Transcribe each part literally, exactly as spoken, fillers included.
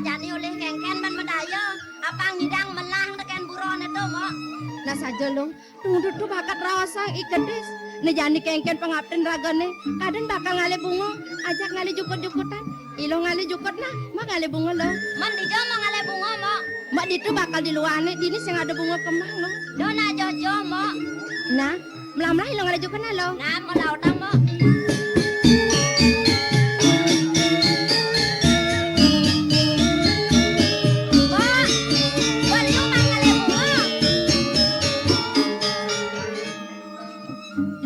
Jani olih kéngkén ban madaya, apang nyidang melah tekén buroné to, Mok. Nah saja, Long. Tunggu tu bakat raosang i kedis. Né jani kéngkén pangaptin ragané. Kadén bakal ngalih bunga, ajak ngalih jukut-jukutan. Ilo ngalih jukut nah, mak ngalih bunga lo. Man dija mak ngalih bunga, Mok? Mak ditu bakal di luané, dini sing ada bunga kemang lo. Do nak joh-joh, Mok. Nah, melah-melah ilo ngalih jukut nah lo. Nah, mau lautang, Mok. Mok, wal yu mak ngalih bunga.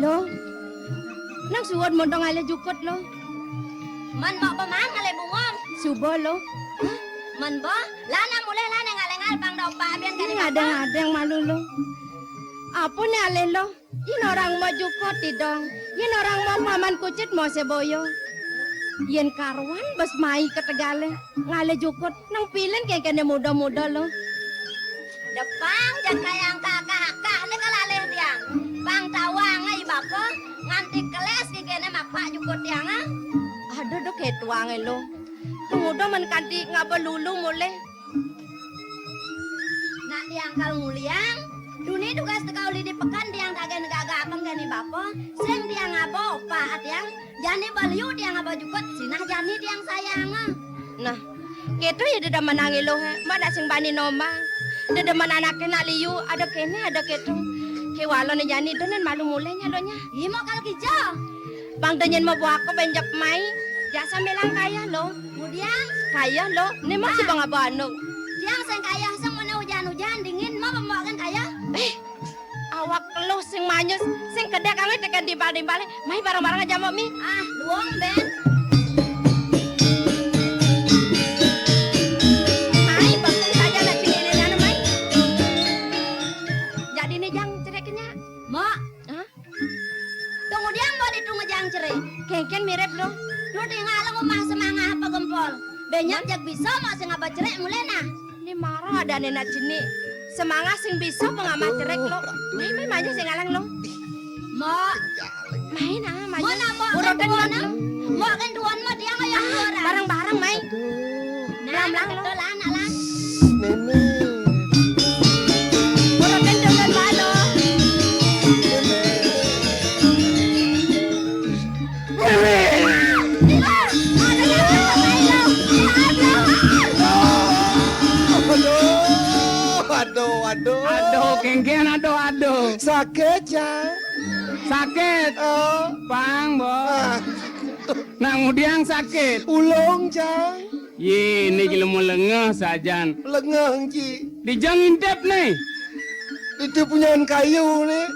Lo, nang suud montong ngalih jukut lo. Man Mok ba maan ngalih bunga. Suba lo. Hah? Man ba, lah nak mulih lah nang ngalih ngal pang da opak abian kali. Ngadeng-ngadeng malu lo. Apa né alih lo? Yén orang mau jukut tidong. Yén orang mau paman kucit mau seboyo. Yén karuan bes mai ka tegalé. Ngalih jukut nang pilin kéngkéné muda-muda lo. Depang jak kayang kakah-kakah né kalalih tiang. Pang tawang ai bapa nganti keles kéngkéné mapak jukut tiang ah. Aduh, duh, kétuang lo. Tunggu do man kanti ngaba lulu mulih. Nak tiang kal nguliang, duni tugas teka uli di peken tiang dagén gaga apeng gani bapa, sing tiang ngaba opak tiang, jani baliu tiang ngaba jukut, sinah jani tiang sayang. Nah, kéto ya dedemenan ngiluh, mak nak sing bani nombang. Dedemen anaké nak liu, ada kéné, ada kéto. Kéwala né jani denen malu mulih nya lo nya. Ih, Mok kal kija. Bang da nyén mabuaka benjep mai, jasa melang kayeh lo. Ngudiang? Kayeh lo, né mah si bang abah anu. Tiang sing kayeh sing mana ujan-ujan dingin mah pembawa kan kayeh. Eh, awak lo sing manyus, sing kedék angin tekan timbal-timbalé. Mai bareng-bareng aja mok mi. Ah, luang ben. Mai, bakung saja nak sini ini anu mai. Jadi né jang ceréknya. Mok. Hah? Tunggu diang bawa ditu ngejang cerék. Kénkén mirip lo. Duh, tinggal ngumah semangah apa gempol. Benyap man? Jak bisa mak sing ngaba cerék mulai nah. Né mara ada né nak sini. Semangah sing bisa pengama cerék lo. Mai, mai, maju sing ngalang lo. Mok. Mai nah, maju. Mok nak mok kan tuan. Mok kan tuan mah dia kayak orang. Bareng-bareng mai. Aduh. Nah, betul lah, anak lah. Mémé. Ora kendeng kan malu. Mémé. Aduh, aduh, aduh. Aduh, aduh, aduh. Aduh, kénkén, aduh, aduh. Sakit, Cang. Sakit? Oh. Pang, Bo. Ah. Nak ngudiang sakit? Ulung, Cang. Yé, né jelema lengeh sajan. Lengeh, Ji. Di jang ngintip né. Itu punyan kayu né.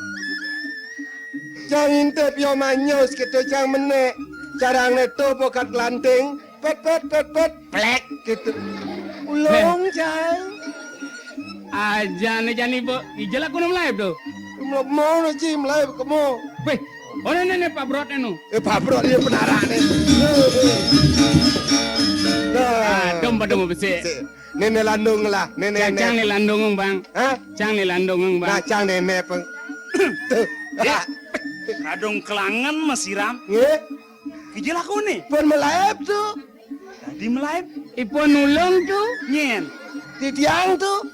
Jang ngintip yo manyus kéto jang menék. Carang né to pokat lanting. Pét, pét, pét, pét. Plék kéto. Ulung, Cang. Aja né jani, Bo. Ijel aku nem live to. Mlok mau né, Ji, live kemo. Wéh, ono né, né Pak Brot né no. Eh, Pak Brot ya penarak né. Nah. Adem pada mau besik. Besik. Néné landung lah, néné. Cang, né. Cang né landung, Bang. Hah? Cang né landung, Bang. Nah, Cang néné, Bang. Tuh. Ya. Kadung kelangen masiram. Nggih. Kijil aku né. Pun melaep tuh. Dadi melaep. Ipun nulung tuh. Nyén. Titiang tuh.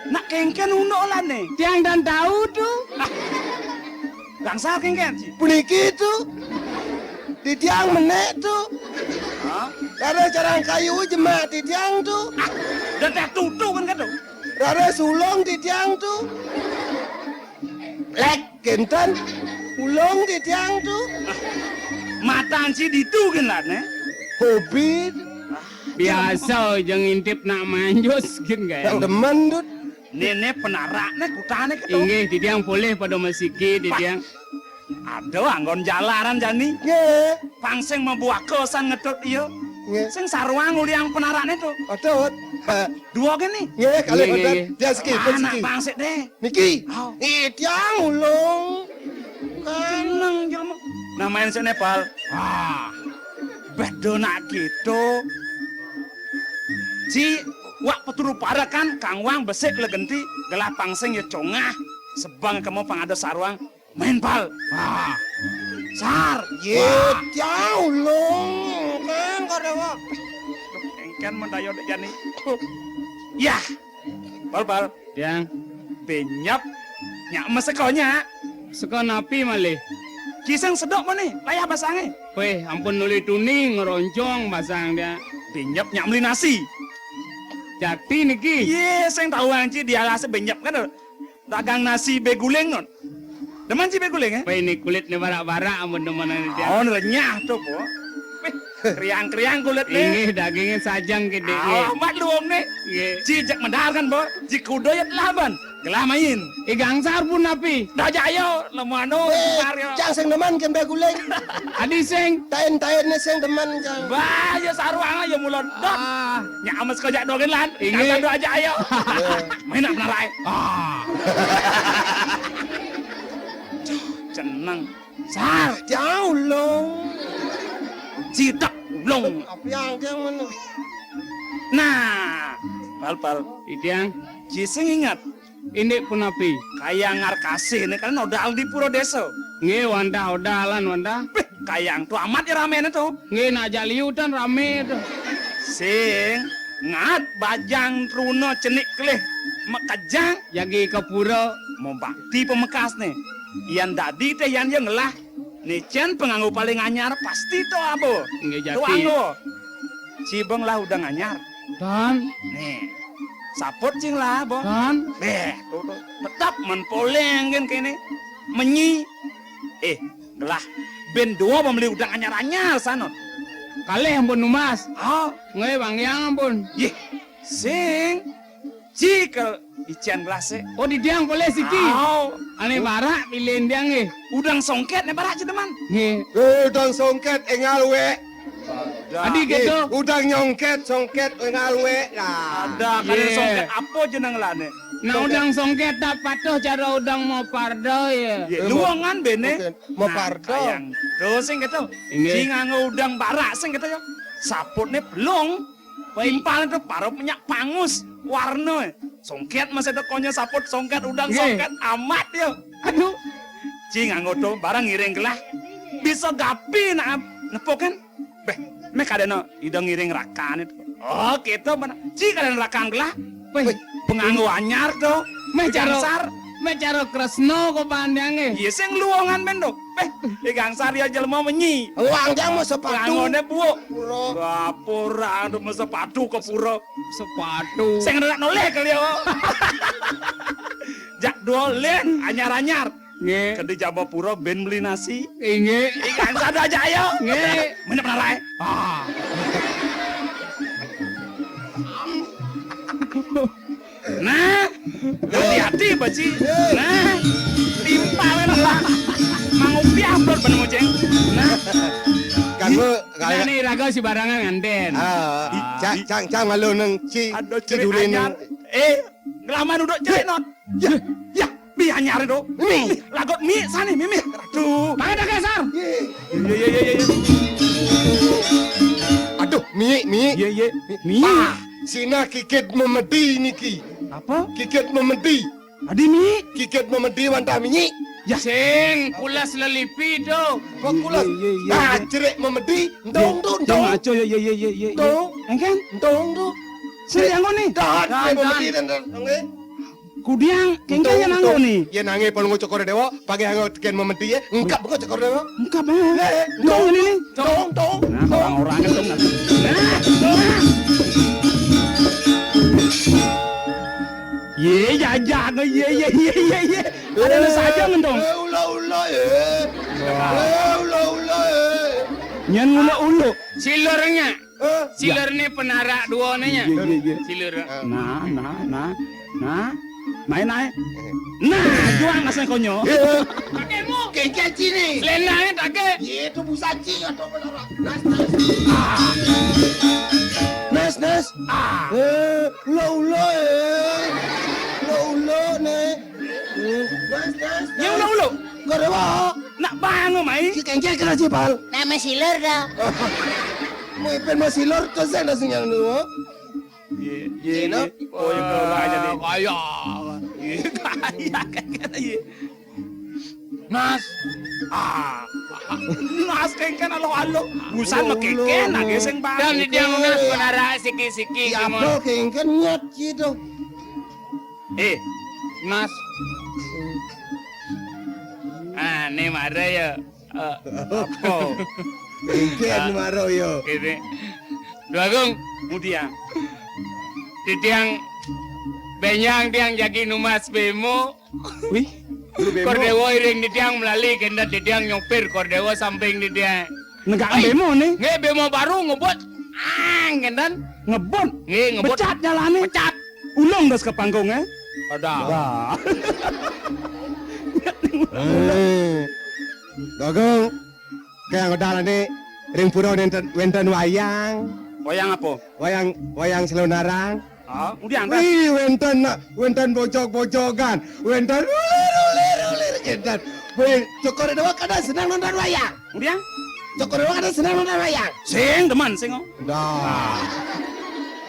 Nak kénkén unduk lah né. Tiang dan tahu tuh. Ah. Gangsal kénkén, Ji. Puniki tuh. Titiang menék tuh. Hah? Rada carang kayu jemak titiang tuh. Ah, dan teh tutu kan kéto. Rada sulung titiang tuh. Lék. Kénten, ulung titiang tuh. Matan si ditu gén lah né. Hobi. Biasa aja ngintip nak manjus gén kayak. Nak demen, Dut. Néné penarak né kutané kéto. Inggih, titiang polih pada masiki, titiang. Aduh, anggon jalaran jani. Nggih. Pang sing mabuaka san ngetut iya. Nggih. Sing saruang uliang penarak né to. Patut. Dua gén né. Nggih, kalih nggih, nggih, nggih. Dia siki, pun siki. Anak bangsik deh. Niki. Oh. Ih, tiang ulung. Jeneng jama. Nah, main sini, Pal. Ah. Beda nak gitu. Ci, wak peturu para kan, kang wang besik legenti, gelah pangsing ya congah. Sebang kamu pang ada saruang, main, Pal. Ah. Sar. Ye, wah. Tiang ulung. Kan kada wak. Kan mendayo dek jani. Yah. Bal, bal. Yang. Benyep. Nyak meseko nyak. Seko napi malih? Ci sing sedok meni, layah basange. Weh, ampun nuli tuni ngeroncong basang dia. Benyep nyak meli nasi. Jati niki. Ye, sing tau ang ci dialase benyep kan. Dagang nasi beguling non. Demen ci beguling, eh? Weh, ini kulitnya barak-barak ampun demen ini dia. Oh, renyah tuh, Po. Weh, kriang-kriang kulitnya. Inggih, dagingnya sajang gede. Ah, amat luong nih. Nggih. Ci jak medar kan, Po. Ci kudo ya telah ban. Gelah main. Eh, gangsar pun napi? Dah jak ayo, lemu anu, Weh, cang sing demen kan beguling. Adi sing. Tain-tainnya sing demen, cang. Bah, ya saruang ya mulon. Dot. Ah. Nyak ames kejak dogin lan. Inggih. Kata doa aja ayo. Main nak menarai. Ah. Ceneng. Sar. Jauh long. Citak long. Apa yang dia mana? Nah, pal-pal. Idiang. Ci sing ingat. Indik punapi? Kayang Arkasih ne kan odal di pura desa. Nggih, wantah odalan wantah. Beh, kayang tu amat ya ramene tu. Nggih, nak jak liutan rame tu. Sing ngat bajang truna cenik kelih makejang. Jagi ke pura. Mau bakti pemekasne. Yan dadi te yan ya ngelah. Ni cen penganggo paling anyar pasti to abo. Nggih, jati. To anggo. Cibeng lah udah nganyar. Dan. Nih. Saput cing lah, Bo. Dan. Beh, tuh, tuh. Tetap men poleng kan kene. Menyi. Eh, gelah. Ben dua pembeli udah anyar-anyar sanon. Kalih ampun numas. Ah. Nggih, Bang Yang ampun. Yeh. Sing. Cikel ician gelas e. Oh, di diang poleh siki. Au. Ane barak pilih diang nggih. Udang songket ne barak cedeman. Nggih. Eh, udang songket engal we. Adi keto. Udang nyongket, songket engal we. Nah. Ada kali songket apa jeneng lane? Nah, udang songket tak patuh cara udang mau pardo ya. Luangan bene. Mau pardo. Terus sing keto. Sing nganggo udang barak sing keto ya. Saputne belum. Timpal itu baru punya pangus warna. Songket masih ada konya saput songket udang songket amat ya. Aduh. Ci nganggo to barang ngiring gelah. Bisa gapi nak nepukin. Beh, mek ada no idang ngiring rakan itu. Oh, gitu mana. Ci kada rakan gelah. Weh, penganggo anyar to. Meh caro, meh caro Kresno kok pandang eh. Iya sing luongan mendo. Beh, di gangsar ya jelema menyi. Wang jang mau sepatu. Nganggone buuk. Pura. Wah, pura anu mau sepatu ke pura. Sepatu. Sing noleh kali ya. Jak dolen anyar-anyar. Nggih. Kedi jaba pura ben beli nasi. Inggih. Di gangsar aja ayo. Nggih. Menep narai. Ah. Nah, hati-hati, Baci. Nah, timpal lah. Mang Upiah belum penemu, Ceng. Nah. Kamu nah, nih raga si barangan nganten. Ah, cang, cang, cang, malu neng ci, ada ci cerik dulin anyar. Eh, ngelaman udah cerik, Not. Ya, ya, mi anyar itu. Mi. Lagot mi, sani, mi, mi. Aduh. Tangan dah kasar. Iya, iya, iya, iya, iya. Aduh, mi, mi. Iya, iya. Mi. Ah, sina kikit memedi niki. Apa? Kikit memedi. Adi mi? Kikit memedi wantah minyi. Ya. Sing, kulas lelipi tu. Apa kulas? Iya, iya, iya, iya. Nah, cerik memedi, entong tu, entong. Aco, ya, ya, ya, ya, ya. Entong. Engken? Entong tu. Sing yang ni. Dah, dah, cerik memedi dan, dan, dan, eh. Kudiang, kengkeng yang nanggo ni. Ya nange pon ngo cokor dewa, pakai hango teken memedi ya. Engkap ngo cokor dewa. Engkap eh. Entong ni ni. Entong, entong. Nah, orang-orang entong. Nah, nah. Ye, jajak, ye, ye, ye, ye, ye. Ada lu saja ngentong. Eh, ula-ula, ye. Eh, ula-ula, ye. Nyen ula-ula. Silurnya. Eh? Silur ni penarak dua ni nya. Iya, iya, iya. Silur. Nah, nah, nah, nah. Main ae. Nah, juang asal konyo. Kakekmu. Kengkeci ni. Selendangnya tak ke. Ye, tu busaci atau penarak. Nas, nas. Ah. Nas, nas. Ah. Eh, ula-ula, eh. Ula-ula, ne. Eh, nas, nas, nas. Ya, ula-ula. Kau rewa. Nak bangun, mai. Si kengkek kena cipal. Nama silur dah. Mau ipen mau silur, tu saya dah senyang dulu. Ye, ye, ye. Oh, ye, kaya. Ye, kaya, kaya, ye. Nas. Ah. Mas kéngkén alo-alo. Usan makéngkén, lagi sing bang. Dan dia nunas penara siki-siki. Ya, apa kéngkén nyet gitu. Eh, Mas. Ah, ini marah ya. Eh, apa? Kéngkén maro ya. Gini. Dua Gung, mudiang. Titiang benyang tiang jagi numas bemo. Wih, Kordewa iring titiang melali kenda titiang nyopir Kordewa samping titiang. Negak bemo nih. Nggih, bemo baru ngebut. Ang, kendan. Ngebut. Nggih, ngebut. Pecat jalannya. Pecat. Ulung das ke panggung, eh? Ada. Wah. Eh. Dogong. Kaya ngodal ane ring pura wenten, wenten wayang. Wayang apa? Wayang, wayang selonarang. Ah, udah angkat. Wih, wenten, wenten bojog-bojogan, wenten ulir-ulir-ulir, wenten. Wih, Cokor Dewa kada senang nonton wayang. Udah? Cokor Dewa kada senang nonton wayang. Sing demen, sing, oh. Dah.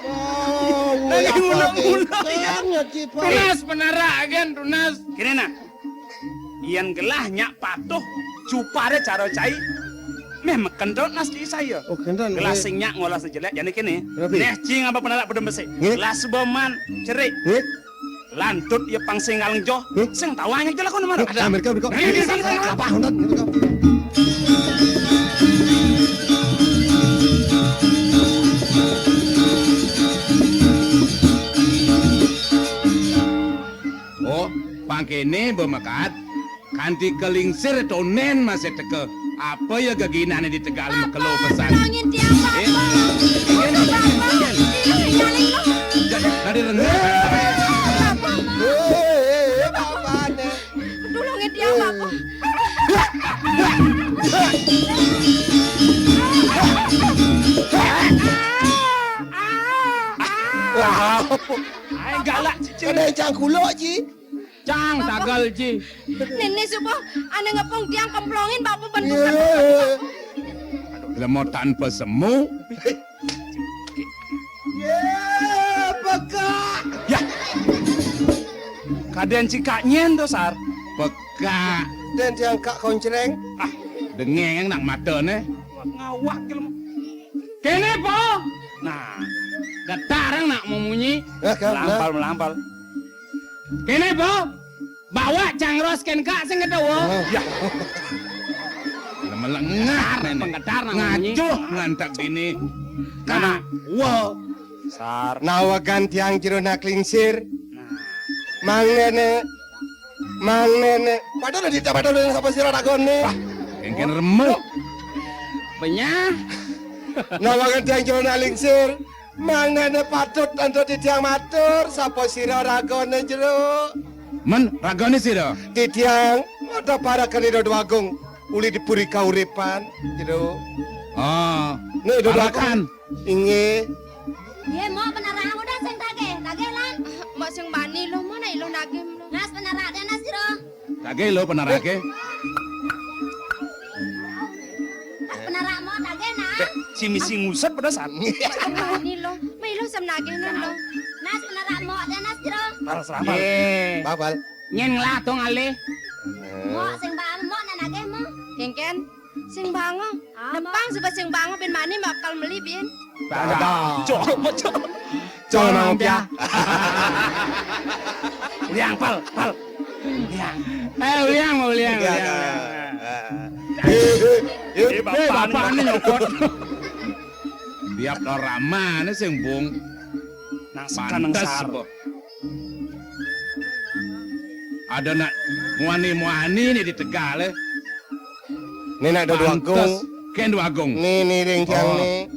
Oh, lagi mulak-mulak. Tunas penara kan, tunas. Kene nah. Yén gelah nyak patuh, cupare cara cai, méh meken to nas di saya. Oh, kenten, gelah sing nyak ngolah sejelek, jane kene. Rapi. Neh, cing apa penarak pedem besik. Nggih. Gelah sebeman, cerik. Nggih. Lantut ya pang sing ngaleng joh, nggih, sing tawang aja lakon marang. Nggih, ada. Amerika, Amerika. Nggih, nggih, nggih. Apa, hontan, gitu, kok. Oh, pangkene bemekat, kanti kelingsir tonen masih teka. Apa ya geginane di Tegal mekelo pesan? Tolongin tiang, Bapak. Eh? Iya, iya, iya, iya. Iya, iya, iya. Dari rendah. Bapak. Eh, eh, eh, Bapak, nih. Tolongin tiang, Bapak. Wah, ae galak, Cici. Kena cangkuluk, Ci. Cang, tagal, Ji. Nini subuh, ane ngepung tiang kemplongin, Bapak, bentukan. Iya. Lemo tanpa semu. Ya, pekak. Ya. Kaden cikak nyen to, Sar. Pekak. Den tiang kak koncreng. Ah, dengeng nak mata ne. Ngawak ke lemo. Kene, Po. Nah, getarang nak memunyi. Ya, kan, melampal, nah. Melampal. Kene, Po. Bawa cangros ken kak sing kedawa. Oh. Ya. Lemelengar nene. Penggetar nang munyi. Ngacuh ngantek dini. Nah. Kana wo. Sar. Nawegan tiang jero nak lingsir. Nah. Mang nene. Mang nene. Padahal di padahal sapa sira ragone. Wah, kengken remuk. Benyah. Nawegan tiang jero nak lingsir. Mangdane patut antuk titiang matur, sapa sira ragane jero? Men, ragane sira? Titiang, ada parekan Ida Dwagung, uli dipuri kauripan, jero. Ah, nek Ida Dwagung. Parekan. Inggih. Nggih, Mok, penarak udah sing tagih, tagih lan. Mok sing bani lo, Mok, nek ilo nagih, Mok. Nas penarak deh, Nas jero. Kage lo penarake. Penarak mo kage, nah. Cimi sing nguset pada sani. Ini lo, mai lo sem nage nan lo. Nas penarak mo ada nas jero. Paras rapal. Babal. Nyen ngelatong alih. Mo sing bang mo nan nage mo. Kengken. Sing bango. Ah, Mo. Nepang suba sing bango bin mani bakal meli bin. Ada. Cok, cok. Cok, emang, Piah. Uliang, pal, pal. Uliang. Eh, uliang, uliang, uliang, uliang. Eh, eh, eh. Eh, bapak ni nyokot. Tiap orang mana sing bung. Nang sekan, nang sar. Pantes, Bo. Ada nak muani-muani ni di Tegal, eh. Ni nak dua agung. Pantes, ken dua agung. Ni, ni ring tiang ni.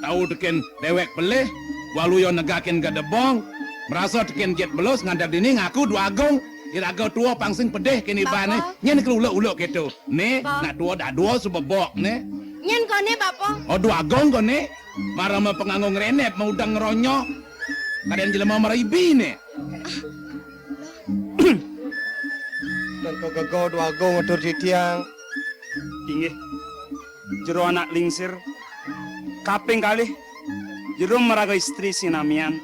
Tau teken dewek pelih, walu yo negakin gedebong, merasa teken jet belus ngandak dini ngaku dua agung. Iraga tua pang sing pedih ken ibane. Bapa. Nyen keluluk-uluk ketu. Ni, Bapa. Nak tua dadua subebok ni. Nyen kone, Bapa. Oh, dua agung kone. Marama penganggo ngrenep, maudeng ngeronyo. Kaden jelema maribi ne. Dan kegego dua agung atur titiang. Inggih. Jero anak lingsir. Kaping kalih. Jero maraga istri sinamian.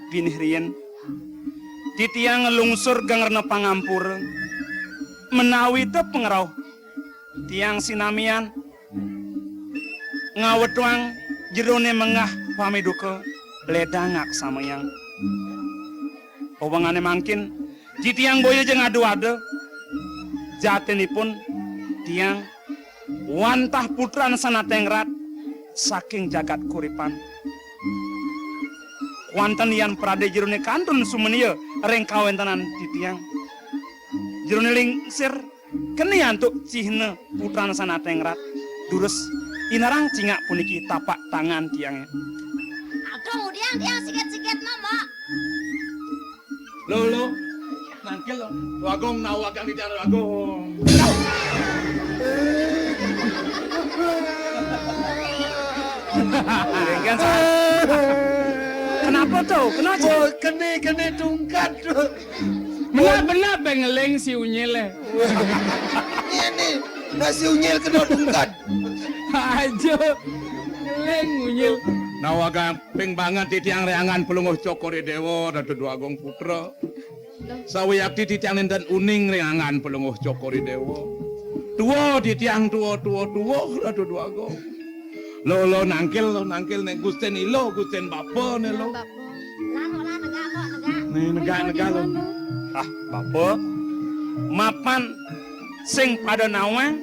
Pinih riyen. Titiang nglungsur geng rena pangampura. Menawi te pangrauh. tiang sinamian ngawetuang jerone menggah pamiduka ledang aksamayang. Wewengane mangkin, titiang boya ja ngadu-ada. Jatinipun tiang wantah putran sanatengrat saking jagat Kuripan. Kuanten yan prade jerone kantun sumenia ring kawentenan titiang. Jerone lingsir keni antuk cihna putran sanatengrat. Durus inarang cingak puniki tapak tangan tiange. Aduh, ngudiang tiang siget-siget, Mama. Lo, lo. Nangkil lo. Dwagung, nawagang di tiang Dwagung. Dengken, Sar. Kenapa tuh? Kenapa? Oh, kene, kene tungkat. Benar-benar bengeling si Unyil, eh. Ini, nah si Unyil kena tungkat. Aja. Ngeling Unyil. Nawagang ping banget titiang reangan Palungguh Cokor I Dewa, Ratu Dwagung Putra. Sawiakti titiang nenten uning ring angan Palungguh Cokor I Dewa. Tua titiang, tua, tua, tua, Ratu Dwagung. Lo, lo nangkil, lo nangkil nek Gusten Ilo, Gusten Bapa ne lo. Bapa. Lah, kok lah, negak, kok, negak. Nih, negak, negak lo. Ah, Bapa. Mapan sing pada nawang,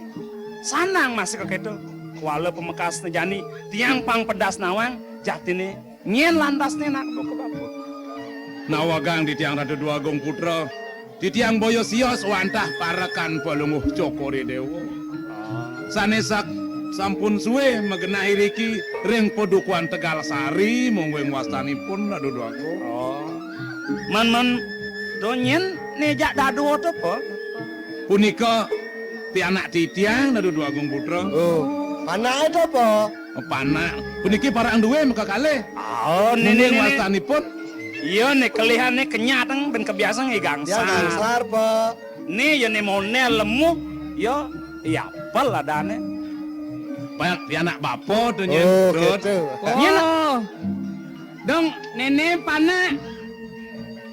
sanang masih keketo. Kuala pamekasne jani, tiang pang pedas nawang, jatine nyen lantasne nak buka Bapa. Nawagang titiang Ratu Dwagung Putra, titiang boya sios wantah parekan Palungguh Cokor I Dewa. Sane sak-, sampun suwe magenah iriki ring padukuhan Tegal Sari, mungguing wastanipun Ratu Dwagung. Oh. Man, man, to nyen ne jak dadua to, Po? Punika pianak titiang Ratu Dwagung Putra. Oh, panake to, Po? Panak. Puniki parang duwe maka kalih. Oh, ne, ne, mungguing ne, ne. Wastanipun. Iya, ne kelihan ne kenyateng ben kebiasa ngigang. Ya, sar. Gangsar, Po. Ni ya ni monel lemu, ya, ya apel adane. Banyak pianak bapa to nyen. Oh, Dut. Gitu. Nyen. Oh. Dong, nene panak.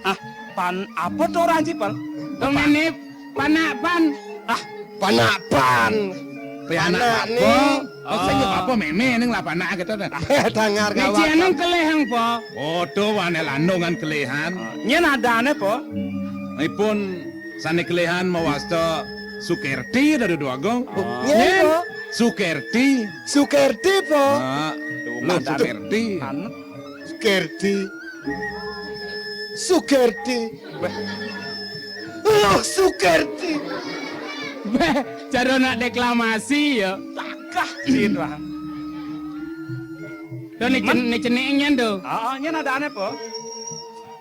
Ah, pan apa to orang Cipel? Dong, apa? Nene panak pan. Ah, panak pan. Pianak panak apa? Ni. Oh, sing apa meme ning lah panak gitu dah. Tangar. Ni gawat. Cianang kelehang, Po. Oh, to wane landungan kelehan. Ah, nyen adane, Po? Ipun sane kelehan mawasta Sukerti Ratu Dwagung. Oh. Nggih, nggih, Po. Sukerti. Sukerti, Po. Ah, lo Sukerti. Anu. Sukerti. Sukerti. Beh. Lo Sukerti. Beh, cara nak deklamasi ya. Takah sih, Bang. Tuh, ni cen-, ni cenik nyen tuh. Heeh, nyen adane, Po.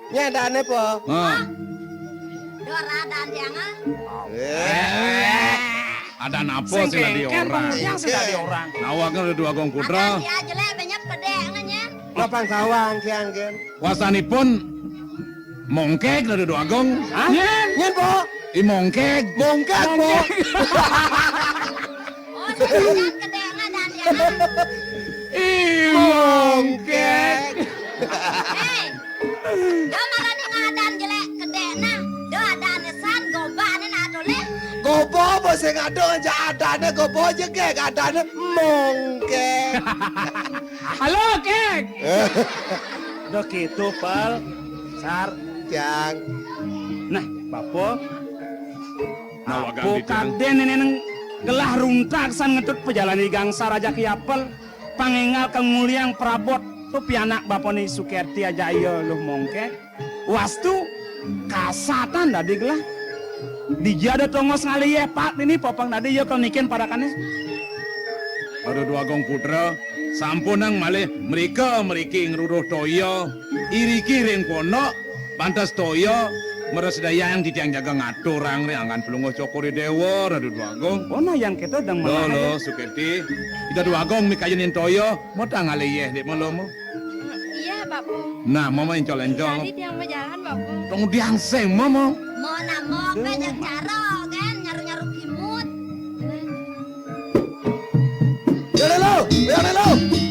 Nyen adane, Po. Heeh. Dor adan tiang, ah. Eh. Adan apa sing dadi orang? Sing kengken, yang sing dadi orang. Nawang Ratu Dwagung Putra. Adan dia jelek, banyak pedek, ngenyen. Lapang sawang, tiang, gen. Wastanipun Mongkek Ratu Dwagung. Hah? Nyen. Nyen, Po. I Mongkek. Mongkek, Po. Mongkek. Oh, sing kedek ngadan ya. I Mongkek. Hei, do malah ni ngadan jelek kedek nah. Do adane san, gobane nak toleh. Goba apa sing ada aja adane, goba aja kek, adane Mongkek. Halo, Kek. Do gitu, Pal. Sar. Tiang. Nah, Bapa. Nah, apa wagang di tiang. Kaden ini neng gelah runtak san ngetut pejalan i gangsar aja ki apel. Pangénggal kanguliang prabot tu pianak bapané Sukerti ajak ia Luh Mongkek. Wastu kasatan dadi gelah. Dija ada tongos ngalih yéh pat dini popeng dadi ia kal nikin parakané. Aduh Dwagung Putra, sampunang malih mrika mriki ngruruh toya, iriki ring pondok, pantes toya mrasidayang titiang jaga ngaturang ring anggan Palungguh Cokor I Déwa, Ratu Dwagung. Oh, nah, yang kita dang. Lo, lo, Sukerti. Ida Dwagung mikayanin toya, mo tang ngalih yéh, dik, mo, lo, mo. Iya, Bapak. Nah, mo, mo, encol-encol. Tadi tiang berjalan, Bapak. Tong diang sing, mo, mo. Mo, nah, mo, ke jak caro, kan, nyaru-nyaru kimut. Leone lo, Leone lo.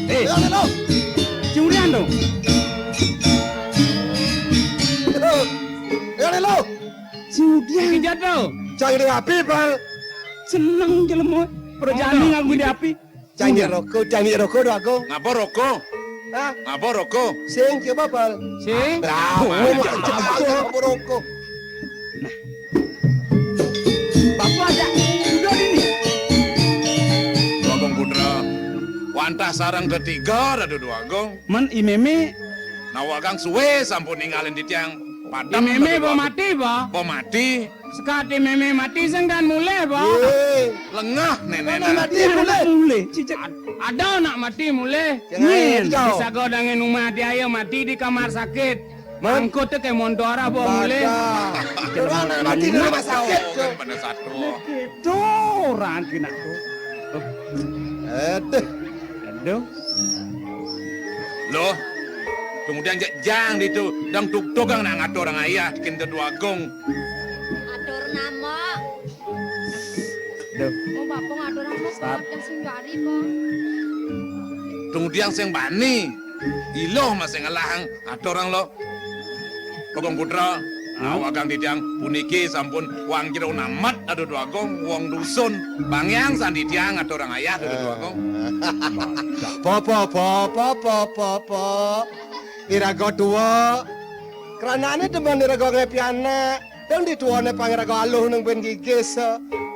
Eh. Leone lo. Curian to. Leone lo. Curian. Iki jatuh. Cang ini api, Bal. Seneng jelema. Prajani nganggo di api. Cang roko, cang roko, Dwagung. Ngapa roko? Hah? Ngapa roko? Sing, coba, Pal. Sing? Lah, kowe mau ngapa roko? Bapak aja udah ini. Dwagung Putra. Wantah sareng ketiga, Ratu Dwagung. Men I Mémé. Nawakang suwe sampun ningalin titiang. Padem, I Mémé Ratu Dwagung. Mati, Pak. Apa mati? Sekati Mémé mati sing tan mulih, Pak. Yé. Lengah, Nénék. Ana mati mulih. Mulih, cicak. Ad-, ada anak mati mulih. Jangan. Nyen, kau. Bisa kau dangin umah dia ayo mati di kamar sakit. Man. Angkut ke montor apa mulih? Ada. Orang anak mati di rumah sakit, tuh. Pada satu. Gitu, orang kena tuh. Aduh. Aduh. Loh, kemudian jek jang ditu, dang tuk-tuk kang nak ngatur orang ayah, dikin Dwagung. Atur nama. Duh. Oh, Bapak ngatur nama. Sat. Kuat yang sing jari, Pak. Kemudian sing bani, iloh masih ngelahang, atur orang lo. Dwagung Putra, hah? Awakang titiang puniki sampun wong jero namet, Ratu Dwagung, wong dusun. Bangyang sandi tiang atur orang ayah, Ratu Dwagung. Popo, popo, popo, po. Iraga tua. Kranane demen iraga ngepi anak. Dong di tuane pang iraga aluh nang ben gigis.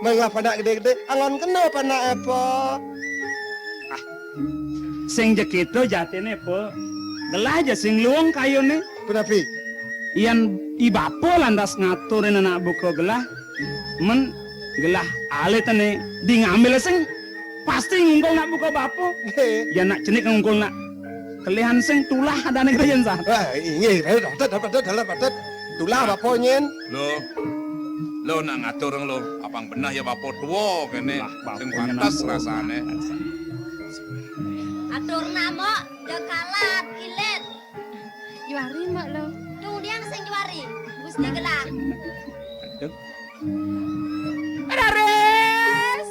Mengapa anak gede-gede? Angon kena apa anak apa? Sing jekito jatine, Po. Gelah aja sing luwung kayune. Punapi? Yen i bapa lantas ngaturin anak buka gelah, men gelah alitene di ngambil sing pasti ngungkul nak buka bapa. Nggih. Yen nak cenik ngungkul nak kelihan sing tulah adane kelihan sah. Wah, inggih, dapat, dapat, dapat, dapat. Tulah bapa nyen. Lo, lo nak ngatur lo, apang benah ya bapa tua kene, lah, sing bapaknya pantas nak rasane. Atur nama, jakalat, ilit. Juari, Mak, lo. Tung diang sing juari, Gusti gelah. Aduh. Raris.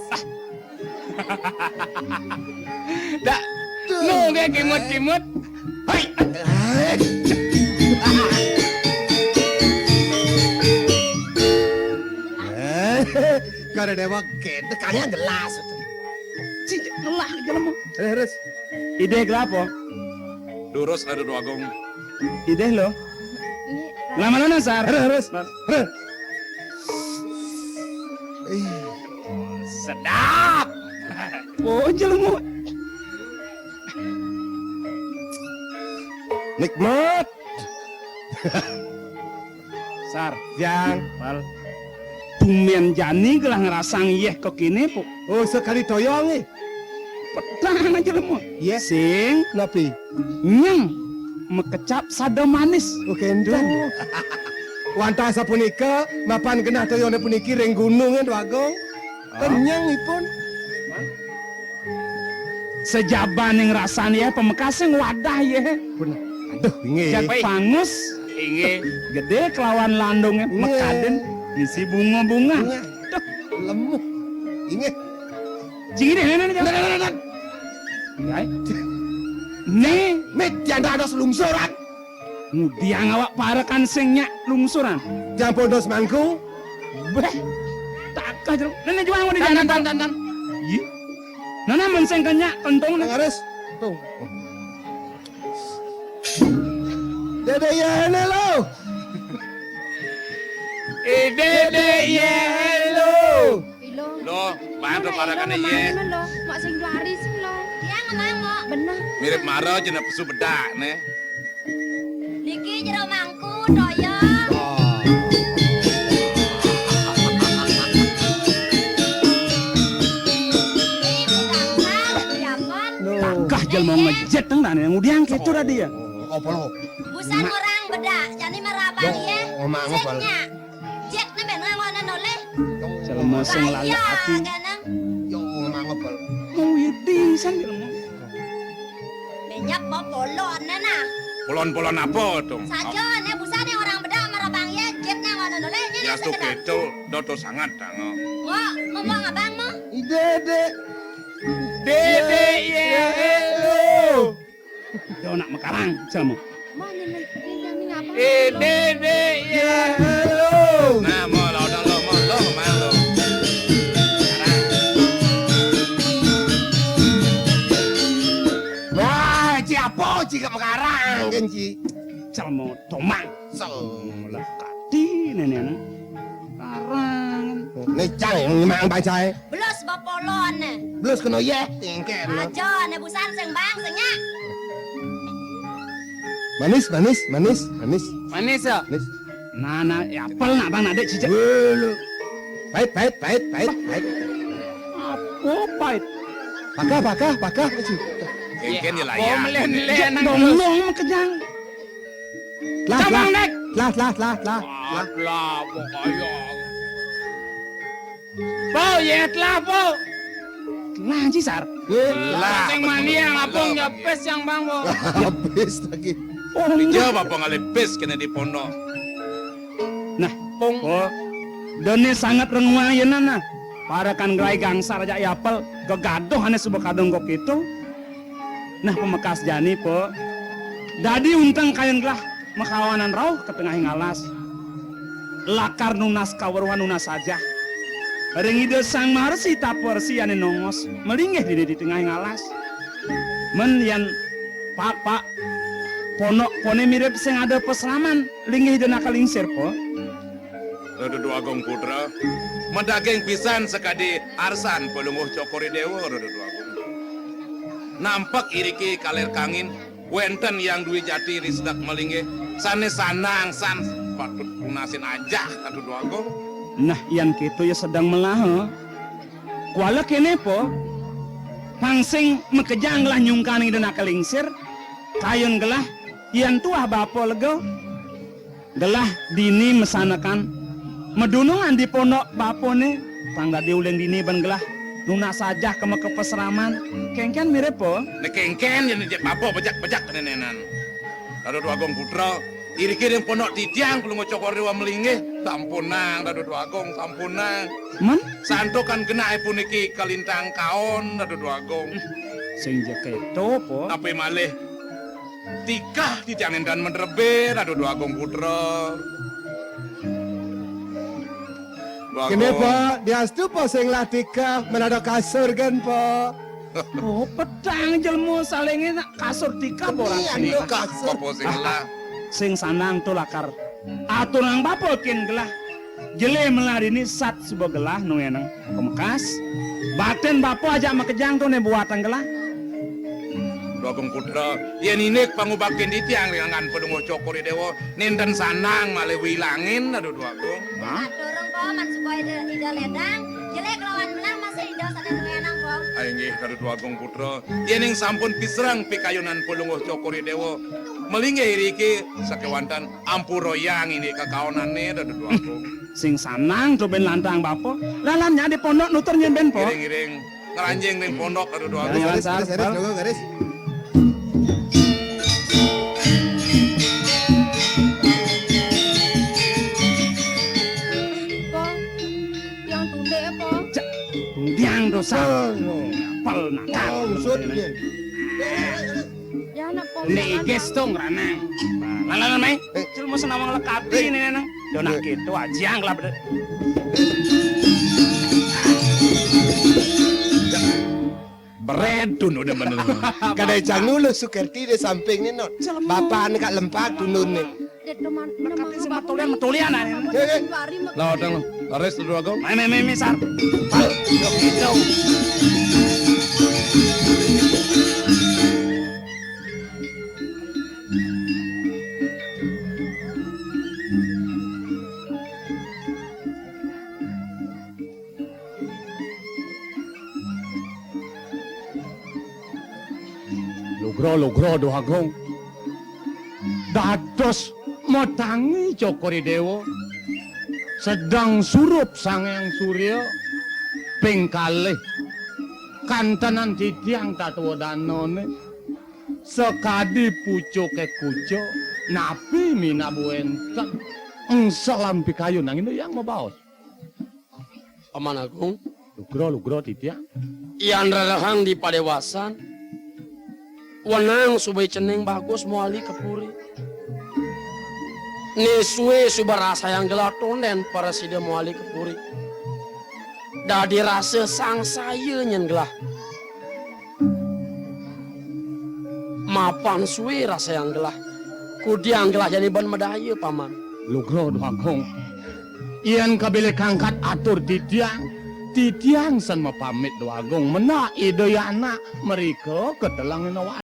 Dak, nunggu kimut-kimut. Hai. Kada dewa kene kaya gelas. Cik, ngelah jelema. Terus, terus. Ide kelapa? Lurus, Ratu Dwagung. Ide lo. Lama lo nasar. Terus, terus. Terus. Ih. Sedap. Oh, jelema. Nikmat. Sar. Jang. Pal. Bumian jani gelah ngerasang yeh kok kene, Po. Oh, sekali toyong, eh. Petang aja lemu. Iya. Sing. Napi? Nyang mekecap sada manis. Oh, kenten. Duh. Wantah sapunika, mapan genah toyone puniki ring gununge, Dwagung. Ah. Kenyang ipun. Sejabaning rasane ya, pamekasing wadah ya. Pun, aduh, inggih. Jek pangus. Inggih. Gede kelawan landunge, inggih, mekaden ngisi bunga-bunga. Inggih. Duh. Lemu. Inggih. Jing ini, ini, ini. Nah, nah, nah, nah. Inggih. Nih. Mit, yang ada selungsuran. Ngudiang awak parekan sing nyak lungsuran. Jang pondos mangku. Beh. Takah jero. Nene juang mau di tan, jalan, tan, tan, tan, tan. Iya. Nana men sing kenyak kentung, nah. Harus. Tuh. Dede ya, ini lo. Eh, Dede ya, lo. Ilo. Lo, bantu parekan iya. Lo, mak sing juari sing lo. Iya, ngemang, Mak. Bener. Mirip mara jeneng pesu bedak, nih. Niki jero mangku, toya. Oh. Ini bukan sal, diapon. Loh. Takah jelma ngejet teng tane ngudiang gitu, Radia. Oh, apa lo? Busan orang bedak, jani merabang, yo, ya. Omang apa lo? Sing nyak. Jet nembe ngangonen oleh. Jelma sing lali ati. Yo, mang apa? Mau yedi san jelma. Menyap mau polon nana. Polon-polon apa, Dong? Saja ne busane orang bedak marabang ye, jet ngangonen oleh. Ya, tuh sekedar. Keto, doto sangat, Dang. Wah, ngomong abang mau? Ide, Dek. Dede, ya, hello. Yo nak mekarang, sama. Mana nih? Ini jam ini apa? Eh, Dede, ya, halo. Nah, mau lo, lo, lo, mau lo, mau lo. Sekarang. Mekarang kan, Ci. Celmo tomang. Sel. Lekati nenek. Karang. Nih, Cang, yang memang bacae. Belos bapolon ne. Belos kena yeh, tingken. Aja ne busan sing bang, sing nyak. Manis, manis, manis, manis. Manis, ya? Manis. Nah, nah, ya apel nak bang, nak dek cicak. Wulu. Pahit, pahit, pahit, pahit, pahit. Apa pahit? Pakah, pakah, pakah. Kengken ya lah ya. Oh, melen, melen, nang. Dong, dong, kejang. Lah, Cabang lah, nek. Lah, lah, lah, lah, lah. Lah, pokoknya. Po, yet lah, po. Lah, Cisar. Lah, sing mani yang apung ya pes yang bang, po. Habis lagi. Oh, dia apa ngalih pes kena di pondok. Nah, pung. Po. Dene sangat renguang ya, nah. Parakan gerai gangsar aja yapel, gegaduh ane suba kadung kok itu. Nah, pemekas jani, po. Dadi unteng kayun gelah makawanan rauh ka tengahing alas. Lakar nunas kaweruhan nunas ajah. Ring Ida Sang Maha Resi Tapawarsi ane nongos, malinggih dini di tengahing alas. Men yen pak, pak, ponok pone mirip sing ada pasraman, linggih Ida Naka Lingsir, po. Rada Dwagung Putra, madaging pisan sakadi arsan Palungguh Cokor I Dewa, Rada Dwagung. Nampek iriki kaler kangin, wenten Hyang Dwi Jati Risdak malinggih, sane sanang san patut punasin ajah, Rada Dwagung. Nah, yan keto ya sedeng melaha. Kuala kene, po, pang sing makejang gelah nyungkaning Ida Naka Lingsir, kayun gelah yan tuah bapa lega. Gelah dini masanekan, madunungan di pondok bapane, pang dadi uling dini ban gelah nunas ajah ka makapasraman. Kengken mirip, po? Ne kengken, yen jek bapa bejak-bejak nenenan. Rada Dwagung Putra, iriki ring pondok titiang Palungguh Cokor I Dewa malinggih, sampunang, Rada Dwagung, sampunang. Men? Santukan genah puniki kalintang kaon, Rada Dwagung. Sing ja keto, po? Apa malih? Tikah titiang nenten madrebe, Rada Dwagung Putra. Dwagung. Kene, po, diastu, po, sing lah tikah, men ada kasur, gen, po. Oh, pedang jelma salinge nak kasur tikah, po, ora sing anu lah. Kasur. Apa sing lah? Sing sanang to lakar aturang bapa kin gelah. Jele melah dini sat suba gelah nueneng pamekas. Batin bapa ajak makejang to ne buatang gelah. Dwagung Putra, yen indik pangubaktin titiang ring anggan Palungguh Cokor I Dewa, nenten sanang malih wilangin, Rada Dwagung. Hah? Aturung, po, man supaya Ida, Ida ledang, jele kelawan melah masih Ida sane nueneng, po. Ah, inggih, Rada Dwagung Putra, yening sampun pisreng pikayunan Palungguh Cokor I Dewa, malinggih iriki sakewanten ampurayang indik kakaonane, Rada Dwagung. Sing sanang to ben lantang bapa. Lalan nyak di pondok nutur nyen ben, po. Ngiring-ngiring. Ngranjing ring pondok, Rada Dwagung. Garis, garis, garis, garis, garis. Po, yang tunduk ya, po. Cek, tundiang dosa. Oh, no. Apel nakal. Oh, usut, iya. Ya, nak pondok. Nek ikis to ngranang. Lalan, mai. Eh. Cil mau senawang lekati ini, nang. Yo, nak gitu, ajiang lah, bener. Beret tunu demen. Kadai cang nuluh Sukerti di samping ni, Not. Bapak ni kak lempak tunu ni. Lekati si metulian, metulian, ah, ini. Eh, eh. Lah, udah, lah. Laris, Rada Dwagung. Mai, mai, mai, mai, sar. Pal, yo, gitu. Lugra, lugra, Dwagung. Dados matangi Cokor I Dewa. Sedeng surup Sang Hyang Surya ping kalih. Kantenan titiang tatwa danane. Sakadi pucuke kucuk, napi minabu enten. Engselan pikayun nanging yang mabaos. Paman Agung. Lugra, lugra, titiang. Yan rerehang di padewasan, wenang suba cening bagus mawali ka puri. Ni suwe suba rasayang gelah tonden prasida mawali ka puri. Dadi rasa sangsaya nyen gelah. Mapan sué rasayang gelah. Kudiang gelah jani ban madaya, Paman. Lugra, Dwagung. Yén kabilih kangkat atur titiang, titiang san mapamit, Dwagung. Mendak Ida Yana mrika katelang ina